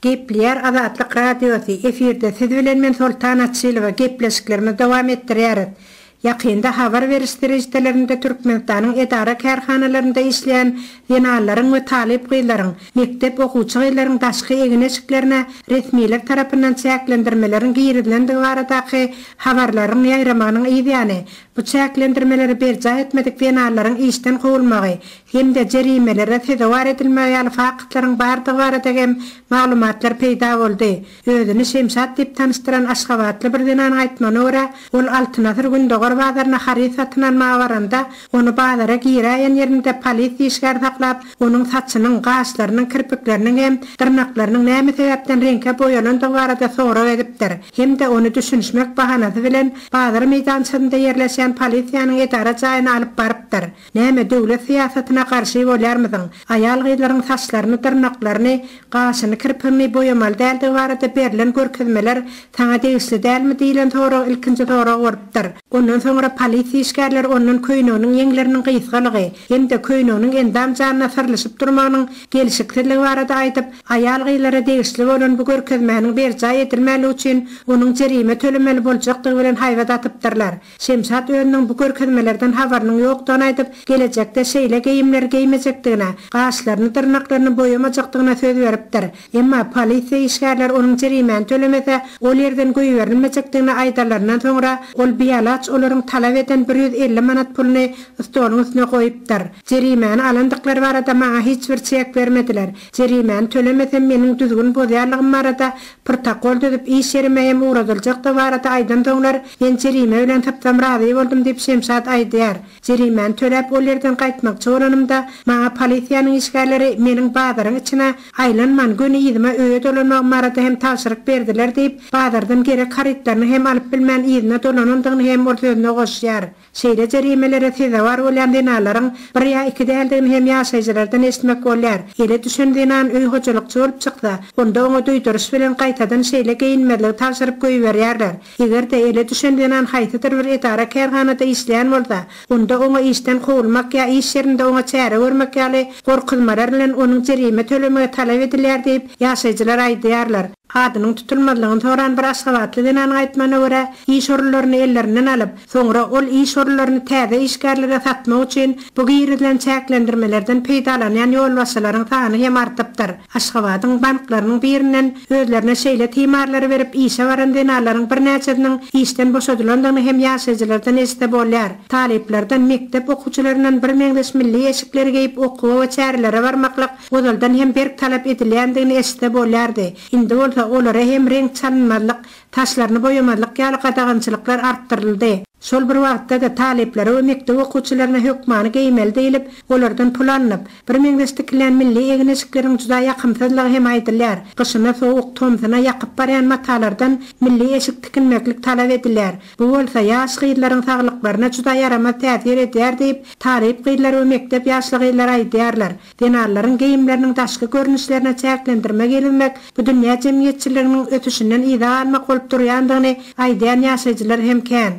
Gepleýär Azatlyk Radiosy, efirde siz bilen men Soltan Açylowa gepleşiklerimizi dowam etdirýäris. Ýakynda habar beriş serişdelerinde Türkmenistanyň edara-kärhanalarynda işleýän zenanlaryň we talyp gyzlaryň, mekdep okuwçy gyzlaryň daşky egin-eşiklerine resmiler tarapyndan çäklendirmeleriň girizilendigi baradaky habarlaryň ýaýramagynyň yzýany, bu çäklendirmeleri berjaý etmedik zenanlaryň işden kowulmagy hem-de jerimelere sezewar edilmegi ýaly faktlaryň bardygy barada hem maglumatlar peýda boldy. Özüni Şemşat diýip tanyşdyran aşgabatly bir zenanyň aýtmagyna görä, ol Altyn asyr Gündogar bazaryna haryt satyn almaga baranda, ony bazara giräýen ýerinde polisiýa işgäri saklap, onuň saçynyň, gaşlarynyň, kirpikleriniň hem dyrnaklarynyň näme sebäpden reňke boýalandygy barada sorag edipdir hem-de ony düşünişmek bahanasy bilen bazar meýdançasynda ýerleşýän polisiýanyň edara jaýyna alyp barypdyr. Näme, döwlet syýasatyna garşy bolýarmysyň? Aýal-gyzlaryň saçlaryny, dyrnaklaryny, gaşyny, kirpigini boýamaly däldigi barada berlen görkezmeler saňa degişli dälmi diýlen sorag ilkinji sorag bolupdyr. Ondan soňra polisiýa işgärleri ondan köýneginiň ýeňleriniň gysgalygy hem-de köýneginiň endam-janyna syrylyşyp durmagynyň gelşiksizligi barada aýdyp, aýal-gyzlara degişli bolan bu görkezmäniň berjaý edilmänligi üçin onuň jerime tölemeli boljakdygy bilen haýbat atypdyrlar. Şemşat özüniň bu görkezmelerden habarynyň ýokdugyny aýdyp, gelejekde şeýle geýimleri geýmejekdigine, gaşlaryny, dyrnaklaryny boýamajakdygyna söz beripdir. Emma polisiýa işgärleri onuň jerimäni tölemese, ol ýerden goýberilmejekdigini aýdanlaryndan soňra, ol bialaç olaryň talap eden 150 manat puluny stoluň üstüne goýupdyr. Jerimäni alandyklary barada maňa hiç bir çek bermediler. Jerimäni tölemesem meniň düzgün bozýanlygym barada protokol düzüp iş ýerime hem ugradyljakdygy barada aýdansoňlar men jerime bilen sypsam razy boldum diýip Şemşat aýdýar. Jerimäni töläp ol ýerden gaýtmakçy bolanymda maňa polisiýanyň işgärleri meniň bazaryň içine aýlanman göni yzyma öýe dolanmagym barada hem tabşyryk berdiler diýip bazardan gerek harytlaryny hem alyp bilmän yzyna dolanandygyny hem ol sözüne goşýar. Şeýle jerimelere sezewar bolýan zenanlaryň bir ýa iki däldigini hem ýaşaýjylardan eşitmek bolýar. Ele düşen zenan öý hojalykçy bolup çyksa, onda oňa duýduryş bilen gaýtadan şeýle geýinmezligi tabşyryp goýberýärler. Eger-de ele düşen zenan haýsydyr bir edara-kärhanada işleýän bolsa, onda oňa işden kowulmak ýa iş ýerinde oňa çäre görmek ýaly gorkuzmalar bilen onuň jerime tölemegi talap edilýär diýip, ýaşaýjylar aýdýarlar. Adynyň tutulmazlygyny soran bir aşgabatly zenanyň aýtmagyna görä, iş orunlaryny ellerinden alyp, soňra ol iş orunlaryny täze işgärlere satmak üçin bu girizilen çäklendirmelerden peýdalanýan ýolbaşçylaryň sany hem artypdyr. Aşgabadyň banklarynyň birinden özlerine şeýle timarlary berip işe baran zenanlaryň birnäçesiniň işden boşadylandygyny hem ýaşaýjylardan eşitse bolýar. Talyplardan, mekdep okuwçylaryndan birmeňzeş milli eşikleri geýip okuwa we çärelere barmaklyk ozaldan hem berk talap edilýändigini eşitse bolýardy. Indi bolsa olara hem reňk çalynmazlyk, saçlaryny boýamazlyk ýaly gadagançylyklar artdyryldy. Şol bir wagtda-da talyplara we mekdep okuwçylaryna hökmany geýmeli diýlip, olardan pul alnyp, birmeňzeş tikilýän milli egin-eşikleriň juda ýakymsyzlygy hem aýdylýar. Gyşyna sowuk, tomsuna ýakyp barýan matalardan milli eşik tikinmeklik talap edilýär. Bu bolsa ýaş gyzlaryň saglyklaryna juda ýaramaz täsir edýär diýip, talyp gyzlar we mekdep ýaşly gyzlar aýdýarlar. Zenanlaryň geýimleriniň daşky görnüşlerine çäklendirme girizmek bu dünýä jemgyýetçiliginiň ösüşinden yza galmak bolup durýandygyny aýdýan ýaşaýjylar hem kän.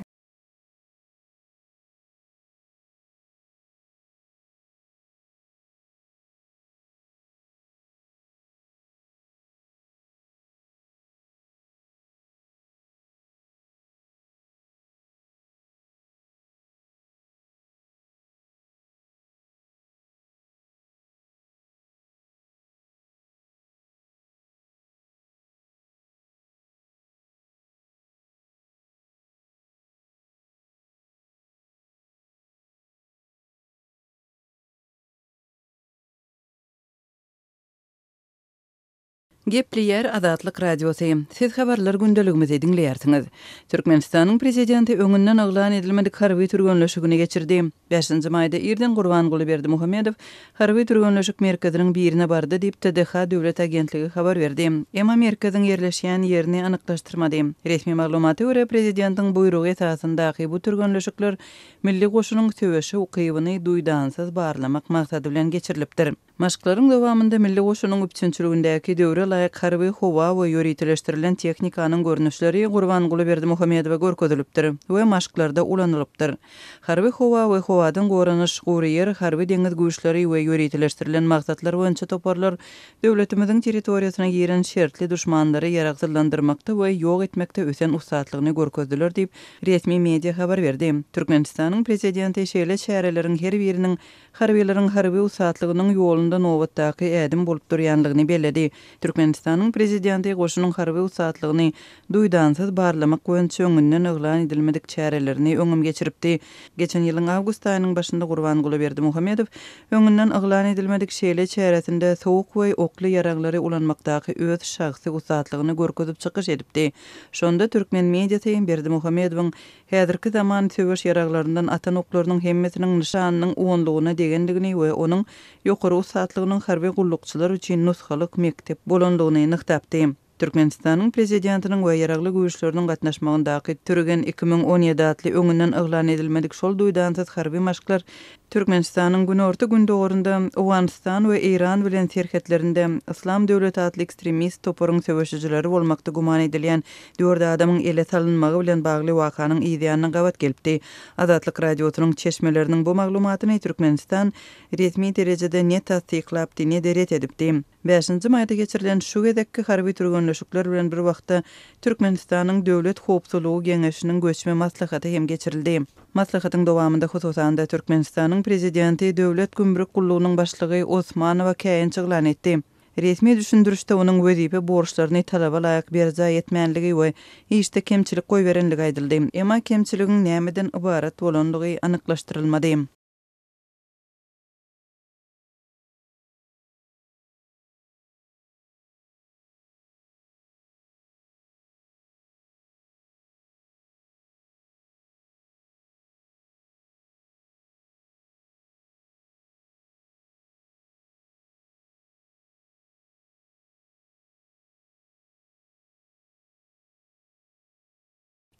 Gepleýär Azatlyk Radiosy. Siz habarlar gündeligimizi diňleýärsiňiz. Türkmenistanyň Prezidenti öňünden yglan edilmedik harby türgenleşigini geçirdi. Bäşinji maýda irden Gurbanguly Berdimuhamedow harby türgenleşik merkeziniň birine bardy diýip, TDH döwlet agentligi habar berdi. Emma merkeziň ýerleşýän ýerini anyklaşdyrmady. Resmi maglumata görä, prezidentiň buýrugy esasyndaky bu türgenleşikler milli goşunyň söweşe ukybyny duýdansyz barlamak maksady bilen geçirilipdir. Maşklaryň dowamynda Milli goşunyň üpjünçiligindäki döwre laýyk harby howa we ýöriteleşdirilen tehnikanyň görnüşleri Gurbanguly Berdimuhamedowa görkezilipdir we maşklarda ulanylypdyr. Harby howa we howadan goranyş, gury ýer, harby-deňiz güýçleri we ýöriteleşdirilen maksatlar boýunça toparlar döwletimiziň territoriýasyna giren şertli duşmanlary ýaragsyzlandyrmakda we ýok etmekde ösen ussatlygyny görkezdiler diýip, resmi media habar berdi. Türkmenistanyň Prezidenti şeýle çäreleriň her biriniň harbylaryň harby ussatlygynyň ýolunda nobatdaky ädim bolup durýanlygyny belledi. Türkmenistanyň Prezidenti goşunyň harby ussatlygyny duýdansyz barlamak boýunça öňünden yglan edilmedik çärelerini öňem geçiripdi. Geçen ýylyň awgust aýynyň başynda Gurbanguly Berdimuhamedow öňünden yglan edilmedik şeýle çäresinde sowuk we okly ýaraglary ulanmakdaky öz şahsy ussatlygyny görkezip çykyş edipdi. Şonda türkmen mediasy Berdimuhamedowyň häzirki zaman söweş ýaraglaryndan atan oklarynyň hemmesiniň nyşanynyň onlugyna degendigini we onuň ýokary ussatlygynyň harby gullukçylar üçin nusgalyk mekdep bolandygyny nygtapdy. Türkmenistanyň Prezidentiniň we Ýaragly Güýçleriniň gatnaşmagyndaky Türgen 2017 atly öňünden yglan edilmedik şol duýdansyz harby maşklar Türkmenistanyň günorta-gündogarynda, Owganystan we Eýran bilen serhetlerinde Yslam döwleti atly ekstremist toparyň söweşijileri bolmakda güman edilýän dört adamyň ele salynmagy bilen bagly wakanyň yzýanyna gabat gelipdi. Azatlyk Radiosynyň çeşmeleriniň bu maglumatyny Türkmenistan resmi derejede ne tassyklapdy, ne-de ret edipdi. Bäşinji maýda geçirilen şu gezekki harby türgenleşikler bilen bir wagtda Türkmenistanyň Döwlet howpsuzlygy geňeşiniň göçme maslahaty hem geçirildi. Maslahatyň dowamynda, hususan-da, Türkmenistanyň Prezidenti Döwlet gümrük gullugynyň başlygy Osmanowa käýinç yglan etdi. Resmi düşündirişde onuň wezipe borçlaryny talaba laýyk berjaý etmänligi we işde kemçilik goýberenligi aýdyldy. Emma kemçiligiň nämeden ybarat bolandygy anyklaşdyrylmady.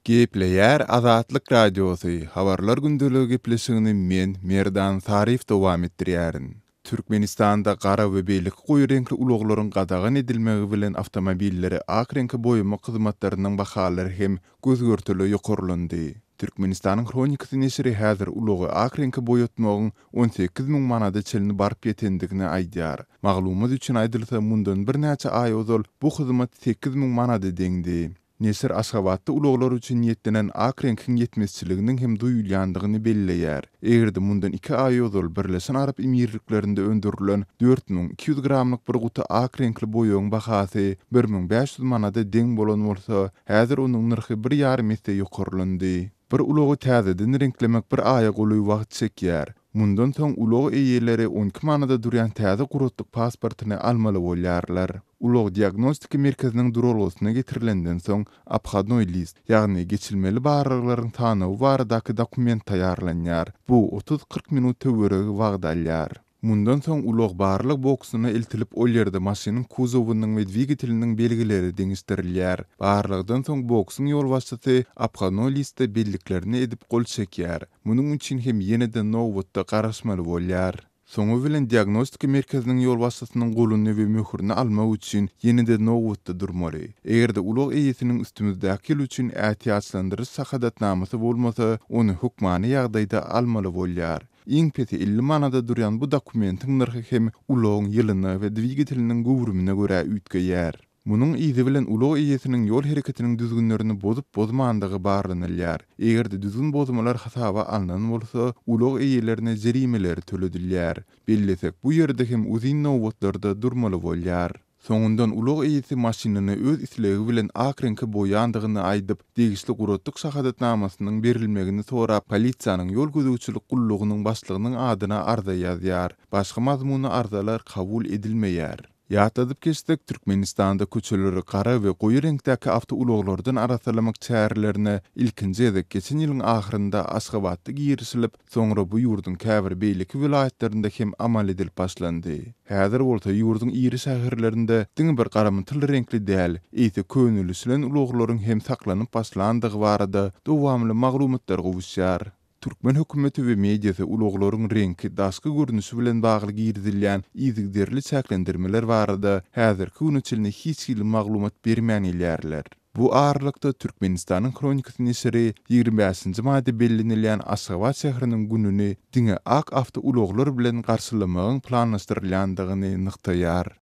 Gepleýär Azatlyk Radiosy, Habarlar gündeligi gepleşigini men, Merdan Saryýew dowam etdirýärin. Türkmenistanda gara we beýleki goýy reňkli ulaglaryň gadagan edilmegi bilen awtomobilleri ak reňke boýamak hyzmatlarynyň bahalary hem göz-görtele ýokarlandy. Türkmenistanyň Hronikasy neşiri häzir ulagy ak reňke boýatmagyň 18 müň manada çenli baryp ýetendigini aýdýar. Maglumat üçin aýdylsa, mundan birnäçe aý ozal bu hyzmat 8000 manada deňdi. Neşir Aşgabatda ulaglar üçin niýetlenen ak reňkiň ýetmezçiliginiň hem duýulýandygyny belleýär. Eger-de mundan iki aý ozal Birleşen Arap Emirliklerinde öndürilen 4200 gramlyk bir guty ak reňkli boýagyň bahasy 1500 manada deň bolan bolsa, häzir onuň nyrhy bir ýarym esse ýokarlandy. Bir ulagy täzeden reňklemek bir aýa golaý wagt çekýär. Mundan soň ulag eýeleri on iki manada durýan täze guratlyk pasportyny almaly bolýarlar. Ulag diagnostika merkeziniň duralgasyna getirilenden soň, obhodnoý list, ýagny geçilmeli barlaglaryň sanawy baradaky dokument taýýarlanýar. Bu otuz-kyrk minut töweregi wagt alýar. Mundan soň ulag barlag boksyna eltilip, ol ýerde maşynyň kuzowynyň we dwigateliniň belgileri deňeşdirilýär. Barlagdan soň boksyň ýolbaşçysy obhodnoý listde belliklerini edip gol çekýär. Munuň üçin hem ýene-de nobatda garaşmaly bolýar. Soňy bilen diagnostika merkeziniň ýolbaşçysynyň goluny we möhürini almak üçin ýene-de nobatda durmaly. Eger-de ulag eýesiniň üstümizdäki ýyl üçin ätiýaçlandyryş şahadatnamasy bolmasa, ony hökmany ýagdaýda almaly bolýar. Iň pesi 50 manada durýan bu dokumentiň nyrhy hem ulagyň ýylyna we dwigateliniň göwrümine görä üýtgeýär. Munuň yzy bilen ulag eýesiniň ýol hereketiniň düzgünlerini bozup-bozmandygy barlanylýar. Eger-de düzgün bozmalar hasaba alnan bolsa, ulag eýelerine jerimeleri töledilýär. Bellesek, bu ýerde hem uzyn nobatlarda durmaly bolýar. Soňundan ulag eýesi maşynyny öz islegi bilen ak reňke boýandygyny aýdyp, degişli guratlyk şahadatnamasynyň berilmegini sorap, polisiýanyň ýol gözegçilik gullugynyň başlygynyň adyna arza ýazýar. Başga mazmunly arzalar kabul edilmeýär. Ýatladyp geçsek, Türkmenistanda köçeleri gara we goýy reňkdäki awtoulaglardan arassalamak çärelerine ilkinji gezek geçen ýylyň ahyrynda Aşgabatda girişilip, soňra bu ýurduň käbir beýleki welaýatlarynda hem amal edilip başlandy. Häzir bolsa ýurduň iri şäherlerinde diňe bir garamtyl reňkli däl, eýse könelişilen ulaglaryň hem saklanyp başlandygy barada dowamly maglumatlar gowuşýar. Türkmen hökümeti we mediasy ulaglaryň reňki, daşky görnüşi bilen bagly girizilýän yzygiderli çäklendirmeler barada häzirki güne çenli hiç hili maglumat bermän gelýärler. Bu aralykda, Türkmenistanyň Hronikasy neşiri 25 nji maýda bellenilýän Aşgabat şäheriniň gününi diňe ak awtoulaglar bilen garşylamagyň planlaşdyrylýandygyny nygtaýar.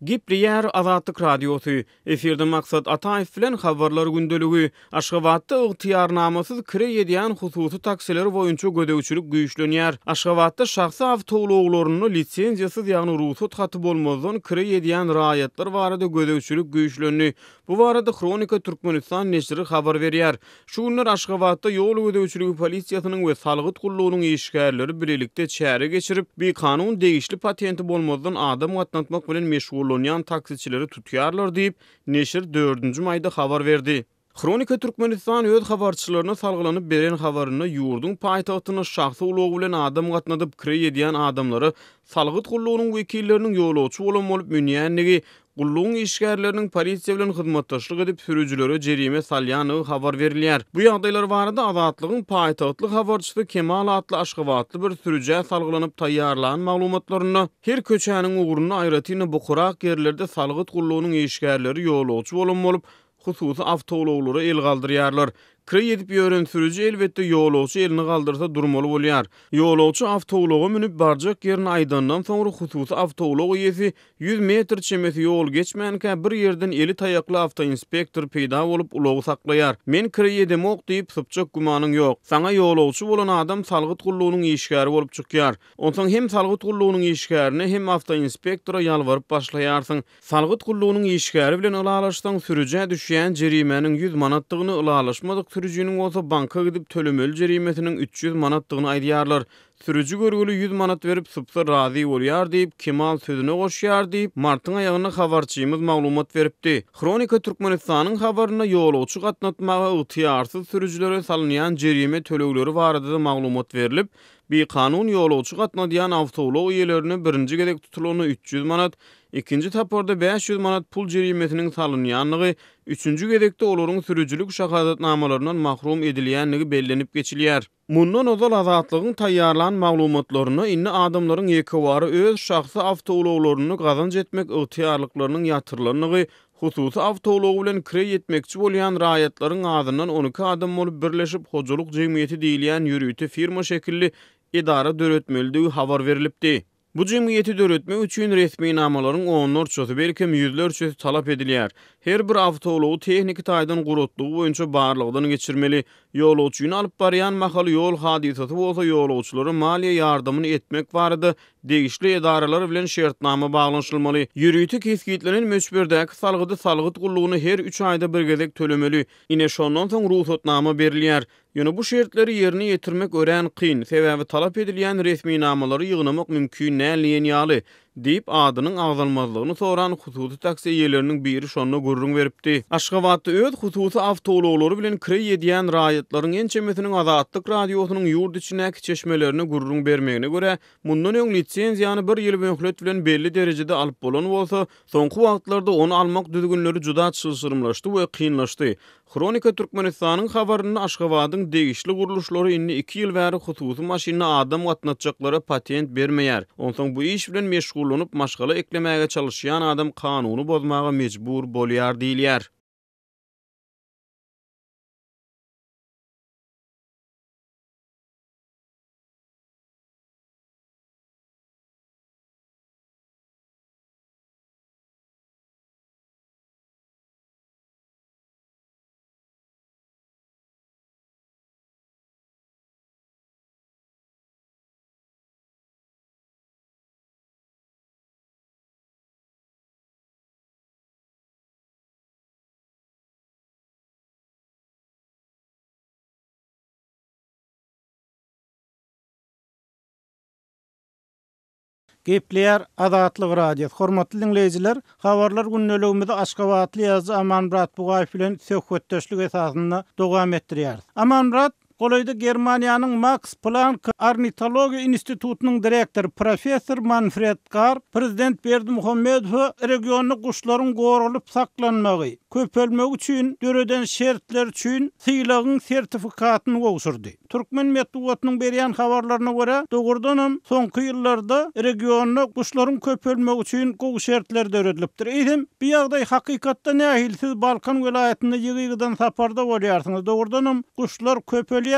Gepleýär Azatlyk Radiosy, Efirde Maksat Ataýew bilen Habarlar gündeligi. Aşgabatda ygtyýarnamasyz kireý edýän hususy taksiler boýunça gözegçilik güýçlenýär. Aşgabatda şahsy awtoulaglarynda lisenziýasyz, ýagny rugsat haty bolmazdan kireý edýän raýatlar barada gözegçilik güýçlendi. Bu barada Hronika Türkmenistan neşiri habar berýär. Şu günler Aşgabatda ýol gözegçiligi polisiýasynyň we salgyt gullugynyň işgärleri bilelikde çäre geçirip, bikanun degişli patenti bolmazdan adam gatnatmak bilen meşgullanýan taksiçileri tutýarlar diýip, neşir dördünji maýda habar berdi. Hronika Türkmenistan öz habarçylaryna salgylanyp beren habarynda ýurduň paýtagtynda şahsy ulagy bilen adam gatnadyp kireý edýän adamlara salgyt gullugynyň wekilleriniň ýolagçy bolan bolup münýändigi, Gullugyň işgärleriniň polisiýa bilen hyzmatdaşlyk edip, sürüjilere jerime salýandygy habar berilýär. Bu ýagdaýlar barada Azatlygyň paýtagtly habarçysy Kemal atly aşgabatly bir sürüjä salgylanyp taýýarlan maglumatlarynda, her köçäniň ugrunda, aýratyn-da bukurak ýerlerde salgyt gullugynyň işgärleri ýolagçy bolan bolup, hususy awtoulaglara el galdyrýarlar. Kireý edip ýören sürüji elbetde ýolagçy elini galdyrsa durmaly bolýar. Ýolagçy awtoulaga münüp barjak ýerini aýdandan soňra hususy awtoulag eýesi 100 metr çemesi ýol geçmänkä bir ýerden eli taýakly awtoinspektor peýda bolup ulagy saklaýar. Men kireý edemok diýip sypjak gümanyň ýok. Saňa ýolagçy bolan adam salgyt gullugynyň işgäri bolup çykýar. Onsoň hem salgyt gullugynyň işgärine hem awtoinspektora ýalbaryp başlaýarsyň. Salgyt gullugynyň işgäri bilen ylalaşsaň, sürüjä düşýän jerimäniň 100 manatdygyny, ylalaşmadyk sürüjiniň bolsa banka gidip tölemeli jerimesiniň 300 manatdygyny aýdýarlar. Sürüji görgüli 100 manat berip sypsa razy bolýar diýip, Kemal sözüne goşýar diýip, martyň aýagynda habarçymyz maglumat beripdi. Hronika Türkmenistanyň habarynda ýolagçy gatnatmaga ygtyýarsyz sürüjilere salynýan jerime tölegleri barada-da maglumat berlip, bikanun ýolagçy gatnadýan awtoulag eýelerine birinji gezek tutulanda 300 manat, Ikinji tapgyrda 500 manat pul jerimesiniň salynýandygy, üçünji gezekde olaryň sürüjilik şahadatnamalaryndan mahrum edilýändigi bellenip geçilýär. Mundan ozal Azatlygyň taýýarlan maglumatlarynda indi adamlaryň ýekewara öz şahsy awtoulaglarynda gazanç etmek ygtyýarlyklarynyň ýatyrylandygy, hususy awtoulagy bilen kireý etmekçi bolýan raýatlaryň azyndan 12 adam bolup birleşip hojalyk jemgyýeti diýilýän ýörite firma şekilli edara döretmelidigi habar berlipdi. Bu jemgyýeti döretmek üçin resminamalaryň onlarçasy, belkem ýüzlerçesi talap edilýär. Her bir awtoulagy tehniki taýdan guratlygy boýunça barlagdan geçirmeli. Ýolagçyny alyp barýan mahaly ýol hadysasy bolsa ýolagçylara maliýe ýardamyny etmek barada degişli edaralar bilen şertnama baglanyşylmaly. Ýörite kesgitlenen möçberdäki salgydy salgyt gullugyna her üç aýda bir gezek tölemeli. Ine şondan soň rugsatnama berilýär. Ýöne bu şertleri ýerine ýetirmek örän kyn, sebäbi talap edilýän resminamalary ýygnamak mümkin däl diýen ýaly, diýip, adynyň agzalmazlygyny soran hususy taksi eýeleriniň biri şonda gürrüň beripdi. Aşgabatda öz hususy awtoulaglary bilen kireý edýän raýatlaryň ençemesiniň Azatlyk Radiosynyň ýurt içindäki çeşmelerine gürrüň bermegine görä, mundan öň lisenziýany bir ýyl möhlet bilen belli derejede alyp bolan bolsa, soňky wagtlarda ony almak düzgünleri juda çylşyrymlaşdy we kynlaşdy. Hronika Türkmenistanyň habarynda Aşgabadyň degişli gurluşlary indi iki ýyl bäri hususy maşynda adam gatnatjaklara patent bermeýär. Onsoň bu iş bilen meşgullanyp maşgala eklemäge çalyşýan adam kanuny bozmaga mejbur bolýar diýilýär. Gepleýär Azatlyk Radiosy. Hormatly diňleýjiler, Habarlar gündeligimizi aşgabatly ýazyjy Amanmyrat Bugaýew bilen söhbetdeşlik esasynda dowam etdirýäris. Amanmyrat, golaýda Germaniýanyň Maks Plank ornitologiýa institutynyň direktory, professor Manfred Gar prezident Berdimuhamedowa regionda guşlaryň goralyp saklanmagy, köpelmegi üçin döreden şertleri üçin sylagyň sertifikatyny gowşurdy. Türkmen metbugatynyň berýän habarlaryna görä, dogrudanam, soňky ýyllarda regionda guşlaryň köpelmegi üçin gowy şertler döredilipdir. Eýsem, bu ýagdaý hakykatda nähili? Siz Balkan welaýatynda ýygy-ýygydan saparda bolýarsyňyz. Dogrudanam, guşlar köpelýärmi?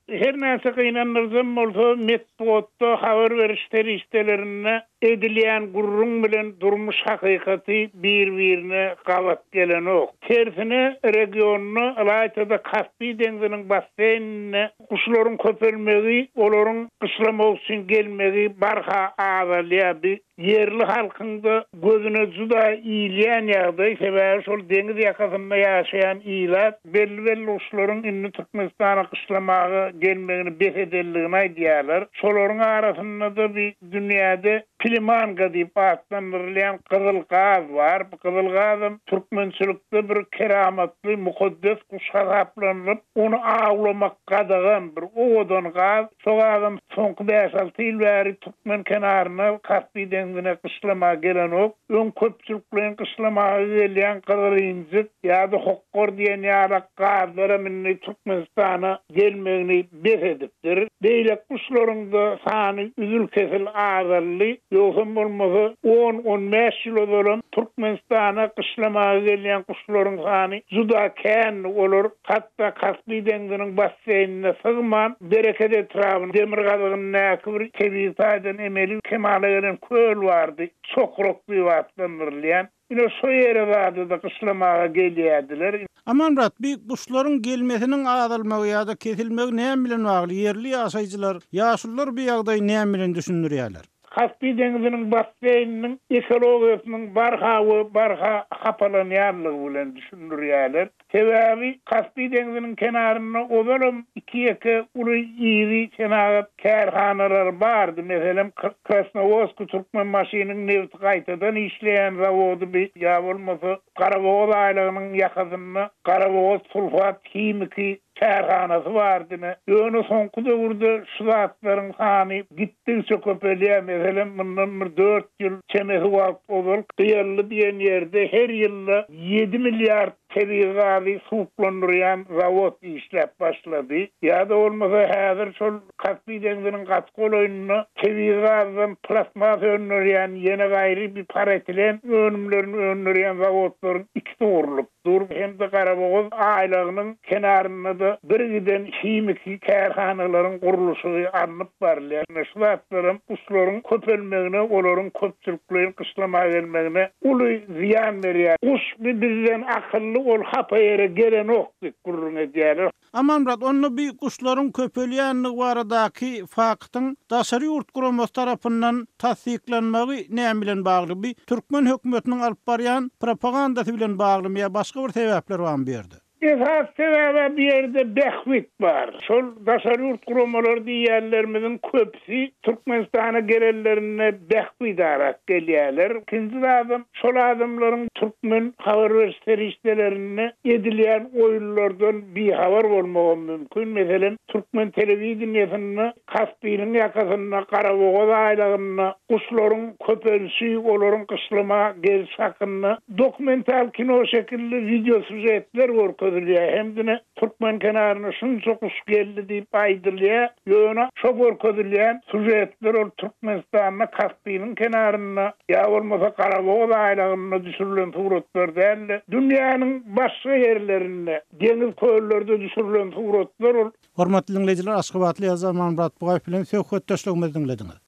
Her näçe gynandyryjam bolsa, metbugatda, habar beriş serişdelerinde Edilýän gürrüň bilen durmuş hakykaty bir-birine gabat gelenok. Tersine, regionda, ylaýta-da Kaspi deňziniň basseýninde guşlaryň köpelmegi, olaryň gyşlamak üçin gelmegi barha azalýar. Bu ýerli halkyň-da gözüne juda ilýän ýagdaý, sebäbi şol deňiz ýakasynda ýaşaýan ilat belli-belli guşlaryň indi Türkmenistana gyşlamaga gelmegini bes edenligini aýdýarlar. Şolaryň arasynda-da bi Dünýäde pilimanga diýip atlandyrylýan gyzyl gaz bar. Bu gyzyl gazam türkmençilikde bir keramatly, mukaddes guş hasaplanylyp, ony awlamak gadagan, bir owadan gaz. Şo gazam soňky bäş-alty ýyl bäri türkmen kenaryna, Kaspi deňzine gyşlamaga gelenok. Öň köpçülikleýin gyşlamaga gelýän gyzylinjik ýa-da hokgar diýen ýalak gazlaram indi Türkmenistana gelmegini bes edipdir. Beýleki guşlaryň-da sany üzül-kesil azaldy. Ýogsam bolmasa, on-on bäş ýyl ozalam Türkmenistana gyşlamaga gelýän guşlaryň sany juda kändi. Olar hatda Kaspi deňziniň basseýnine sygman, Bereket etrabynyň demirgazygyndaky bir tebigy taýdan emeli kemala gelen köl bardy, Çokrak diýip atlandyrylýan. Ine, şo ýere zada-da gyşlamaga gelýärdiler. Amanmyrat, bi guşlaryň gelmesiniň azalmagy ýa-da kesilmegi näme bilen bagly? Ýerli ýaşaýjylar, ýaşulular bu ýagdaýy näme bilen düşündirýärler? Kaspi deňziniň basseýniniň ekologiýasynyň barha we barha hapalanýanlygy bilen düşündirýärler. Sebäbi Kaspi deňziniň kenarynda ozalam iki-ýeke uly iri senagat kärhanalary bardy, meselem, Krasnowodsk Türkmenbaşynyň nebti gaýtadan işleýän zawody bi ýa bolmasa Garabogaz aýlagynyň ýakasynda Garabogaz sulfat himiki kärhanasy bardy ine. Ýöne soňky döwürde şu zatlaryň sany gitdigiçe köpelýär. Meselem, mundan bir dört ýyl çemesi wagt ozal Gyýanly diýen ýerde her ýylda ýedi milliard tebigy gazy suwuklandyrýan zawod işläp başlady. Ýa-da bolmasa häzir şol Kaspi deňziniň gaty golaýynda tebigy gazdan plastmas öndürýän, ýene gaýry bir paretilen önümlerini öndürýän zawodlaryň ikisi gurlup dur hem-de Garabogaz aýlagynyň kenarynda-da birgiden himiki kärhanalaryň gurluşygy alnyp barylýar. Ine, şu zatlaram guşlaryň köpelmegine, olaryň köpçülikleýin gyşlamaga gelmegine uly zyýan berýär. Guş bi bizden akylly, ol hapa ýere gelenok diýip gürrüň edýärler. Amanmyrat, onda bi guşlaryň köpelýändigi baradaky faktyň daşary ýurt guramasy tarapyndan tassyklanmagy näme bilen bagly? Bi türkmen hökümetiniň alyp barýan propagandasy bilen baglymy ýa başga bir sebäpler barmy bu ýerde? Esasy sebäb-ä bu ýerde bähbit bar. Şol daşary ýurt guramalary diýýänlerimiziň köpüsi Türkmenistana gelenlerinde bähbit arap gelýärler. Ikinji zadam şol adamlaryň türkmen habar beriş serişdelerinde edilýän oýunlardan bihabar bolmagam mümkin. Meselem, türkmen telewideniýesinde Kaspiniň ýakasynda, Garabogaz aýlagynda guşlaryň köpelişi, olaryň gyşlama gelşi hakynda dokumental kino şekilli wideosýužetler görkezilýär hem-de türkmen kenaryna şunça guş geldi diýip aýdylýar. Ýöne şo görkezilýän sýužetler ol Türkmenistanda Kaspiniň kenarynda ýa bolmasa Garabogaz aýlagynda düşürilen suratlar däl-de, dünýäniň başga ýerlerinde, deňiz köllerde düşürilen suratlar ol. Hormatly diňleýjiler Aşgabatly ýazyjy Amanmyrat Bugaýew bilen söhbetdeşligimizi diňlediňiz.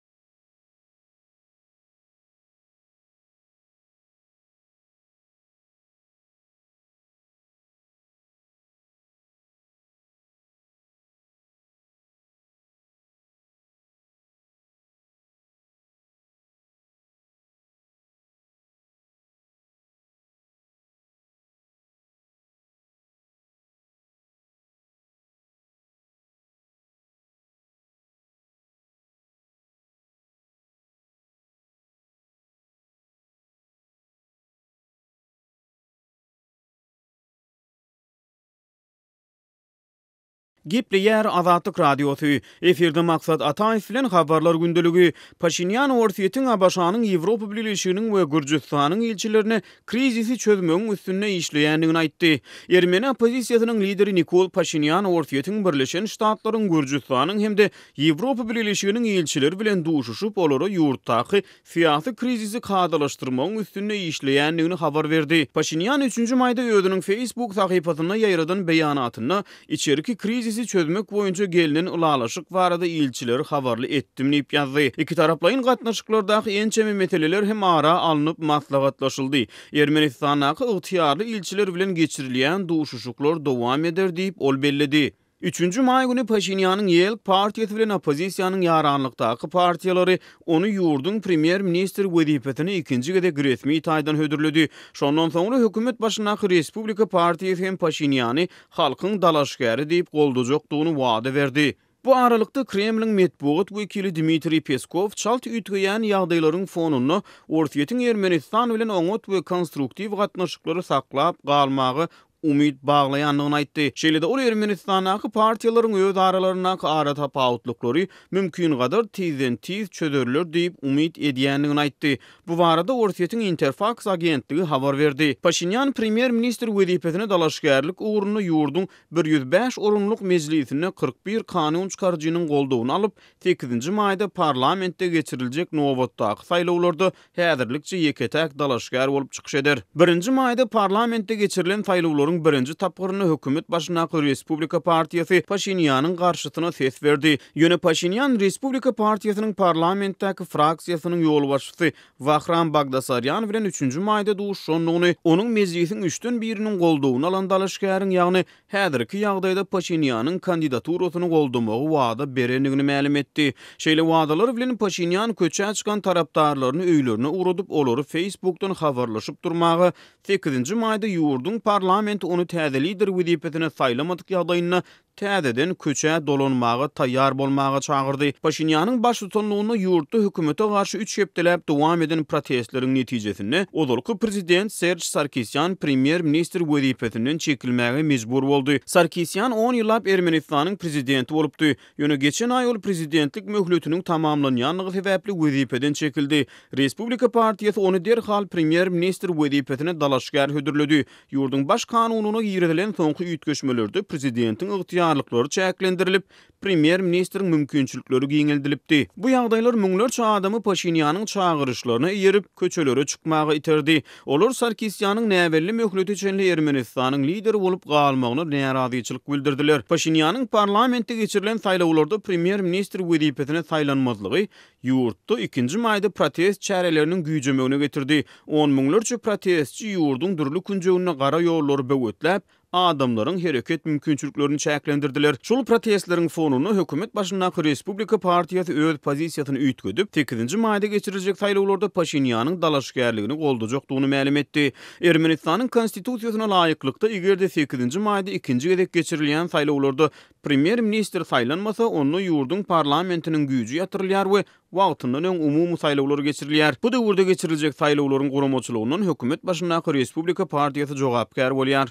Gepleýär Azatlyk Radiosy. Efirde Maksat Ataýew bilen Habarlar gündeligi. Paşinýan Orsýetiň, ABŞ-nyň, Ýewropa Bileleşiginiň we Gürjüstanyň ilçilerine krizisi çözmegiň üstünde işleýändigini aýtdy. Ermeni oppozisiýasynyň lideri Nikol Paşinýan Orsýetiň, Birleşen Ştatlaryň, Gürjüstanyň hem-de Ýewropa Bileleşiginiň ilçileri bilen duşuşyp, olara ýurtdaky syýasy krizisi kadalaşdyrmagyň üstünde işleýändigini habar berdi. Paşinýan üçünji maýda özüniň Facebook sahypasynda ýaýradan beýanatynda, Içerki krizisi çözmek boýunça gelnen ylalaşyk barada ilçileri habarly etdim diýip ýazdy. Ikitaraplaýyn gatnaşyklardaky ençeme meseleler hem ara alnyp maslahatlaşyldy. Ermenistandaky ygtyýarly ilçiler bilen geçirilýän duşuşyklar dowam eder diýip, ol belledi. Üçünji maý güni Paşinýanyň Ýelk partiýasy bilen oppozisiýanyň ýaranlykdaky partiýalary ony ýurduň premýer-ministri wezipesine ikinji gezek resmi taýdan hödürledi. Şondan soňra hökümet başyndaky Respublika partiýasy hem Paşinýany halkyň dalaşgäri diýip goldajakdygyny wada berdi. Bu aralykda, Kremliň metbugat wekili Dmitriý Peskow çalt üýtgeýän ýagdaýlaryň fonunda Orsýetiň Ermenistan bilen oňat we konstruktiw gatnaşyklary saklap galmaga umyt baglaýandygyny aýtdy. Şeýle-de ol Ermenistandaky partiýalaryň öz aralaryndaky aratapawutlyklary mümkingadar tizden-tiz çözerler diýip umyt edýändigini aýtdy. Bu barada Orsýetiň Interfaks agentligi habar berdi. Paşinýan premýer-ministr wezipesine dalaşgärlik ugrunda ýurduň 105 orunlyk mejlisinde 41 kanun çykaryjynyň goldawyny alyp, sekizinji maýda parlamentde geçiriljek nobatdaky saýlawlarda häzirlikçe ýeke-täk dalaşgär bolup çykyş eder. Birinji maýda parlamentde geçirilen saýlawlaryň birinji tapgyrynda hökümet başyndaky Respublika partiýasy Paşinýanyň garşysyna ses berdi. Ýöne Paşinýan Respublika partiýasynyň parlamentdäki fraksiýasynyň ýolbaşçysy Wahram Bagdasarýan bilen üçünji maýda duşuşandygyny, onuň mejlisiň üçden biriniň goldawyny alan dalaşgäriň, ýagny häzirki ýagdaýda Paşinýanyň kandidaturasyny goldamagy wada berendigini mälim etdi. Şeýle wadalar bilen Paşinýan köçä çykan tarapdarlaryny öýlerine ugradyp, olary Facebookdan habarlaşyp durmaga, sekizinji maýda ýurduň parlamenti ony täze lider wezipesine saýlamadyk ýagdaýynda täzeden köçä dolanmaga taýýar bolmaga çagyrdy. Paşinýanyň baştutanlygynda ýurtda hökümete garşy üç hepdeläp dowam eden protestleriň netijesinde, ozalky prezident Serž Sarkisýan premýer-ministr wezipesinden çekilmäge mejbur boldy. Sarkisýan on ýyllap Ermenistanyň prezidenti bolupdy. Ýöne geçen aý ol prezidentlik möhletiniň tamamlanýanlygy sebäpli wezipeden çekildi. Respublika partiýasy ony derhal premýer-ministr wezipesine dalaşgär hödürledi. Ýurduň Baş kanunyna girizilen soňky üýtgeşmelerde prezidentiň ygtyýarlyklary çäklendirilip, premýer-ministriň mümkinçilikleri giňeldilipdi. Bu ýagdaýlar müňlerçe adamy Paşinýanyň çagyryşlaryna eýerip, köçelere çykmaga iterdi. Olar Sarkisýanyň näbelli möhlete çenli Ermenistanyň lideri bolup galmagyna närazyçylyk bildirdiler. Paşinýanyň parlamentde geçirilen saýlawlarda premýer-ministr wezipesine saýlanmazlygy Ýurtda ikinji maýda protest çäreleriniň güýjemegine getirdi. On müňlerçe protestçi ýurduň dürli künjeginde gara ýollary böwetläp, adamlaryň hereket mümkinçiliklerini çäklendirdiler. Şol protestleriň fonunda hökümet başyndaky Respublika partiýasy öz pozisiýasyny üýtgedip, sekizinji maýda geçiriljek saýlawlarda Paşinýanyň dalaşgärligini goldajakdygyny mälim etdi. Ermenistanyň konstitusiýasyna laýyklykda, eger-de sekizinji maýda ikinji gezek geçirilýän saýlawlarda Premýer-ministr saýlanmasa, onda ýurduň parlamentiniň güýji ýatyrylýar we wagtyndan öň umumy saýlawlar geçirilýär. Bu döwürde geçiriljek saýlawlaryň guramaçylygyndan hökümet başyndaky Respublika partiýasy jogapkär bolýar.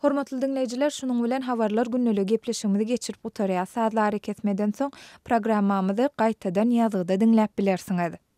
Hormatly diňleýjiler, şunuň bilen Habarlar gündeligi gepleşigimizi geçirip gutarýas. Sazly arakesmeden soň programmamyzy gaýtadan ýazgyda diňläp bilersiňiz.